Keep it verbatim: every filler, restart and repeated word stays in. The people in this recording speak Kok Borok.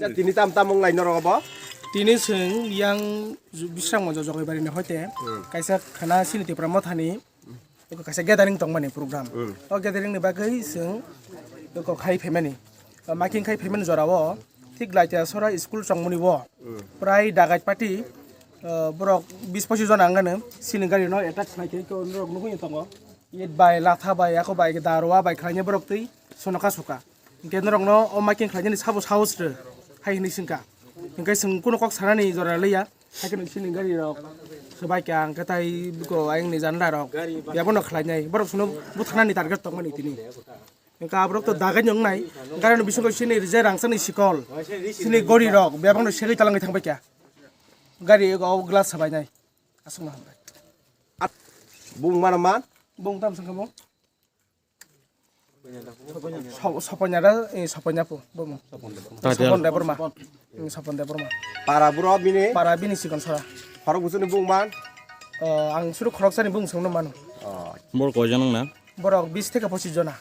Tini tam tam wng lai norok obo? Tini chwng yang Bisramganj Jogaibari ni hoite kaisa khana sini Tipra Mothani kaisa gathering tongmani program. O gathering ni bagwi chwng eko khai phaimani. O making khai phaimani jorao thik Laitiasora school chongmani bo prai dagai party, o borok bis pochis jona wngano sini gari no attack khlai khe norok nugwi tongo. It bai latha bai ako bai darwa bai khlaina borok twi sonoka suka. Hingke norokno o making khlainani sabo sahos rw hai hinwi swngkha. Hingke chwng kunu kok sanani jora liya, haikhe nwng sini gari rok swbai kha, hingke tai biko ayang ni janda rok yabo no khlainai, borok sono butharnani target tongmani tini. Hingke aborok to dagai nwngnai, gari no bisingo sini rije rangchakni sikol, sini gori rok bebak no segwi talangwi thangbai kha, gari o glass swbainai. Aswkno hambai. Bung mana man? Bung tam sangkamo? Soponyara, eh, Soponya po, bo mo. Sopon Debbarma. Hmm, Sopon Debbarma. Para buro bini? Para bini sikon sora. Khorok busuni bung man? Oh, ang suru khorok sani bung songno manu. Oh. Bor koijon na? Borok bis theke pochis jona.